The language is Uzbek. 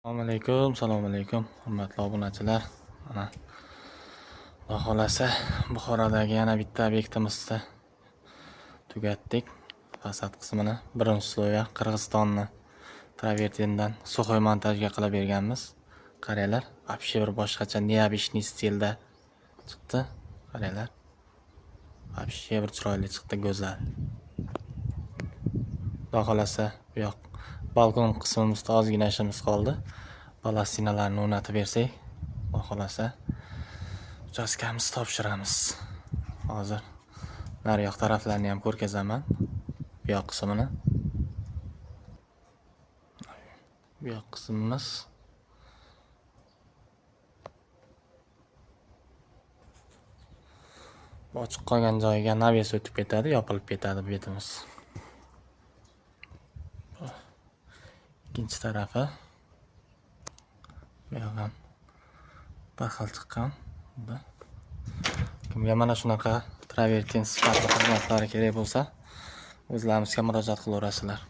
Assalomu alaykum, assalomu alaykum, hurmatli obunachilar. Mana, Xudo xolasa, Buxorodagi yana bitta obyektimizni tugatdik. Fasad qismini, birinchi слой ga Qirg'izistonni travertindan сухой montajga qilib berganmiz. Qaranglar, вообще bir boshqacha, необычный stilda chiqdi. Qaranglar. Вообще bir chiroyli chiqdi, go'zal. Xudo xolasa, bu yoq balkon qismimizda ozgina ishimiz qoldi. Balastinalarni o'rnatib bersak, Xudo xolasa, uchastkamizni topshiramiz. Hozir naryoq taraflarni ham ko'rkazaman. Bu yoq qismini. Bu yoq qismimiz. Ochiq qolgan joyiga naves o'tib ketadi, yopilib ketadi bu betimiz. Ikkinchi tarafi. Bu yoq ham bir xil chiqqan. Kimga mana shunaqa travertin sifatli xizmatlari kerak bo'lsa, o'zlarimizga murojaat qilaverasizlar.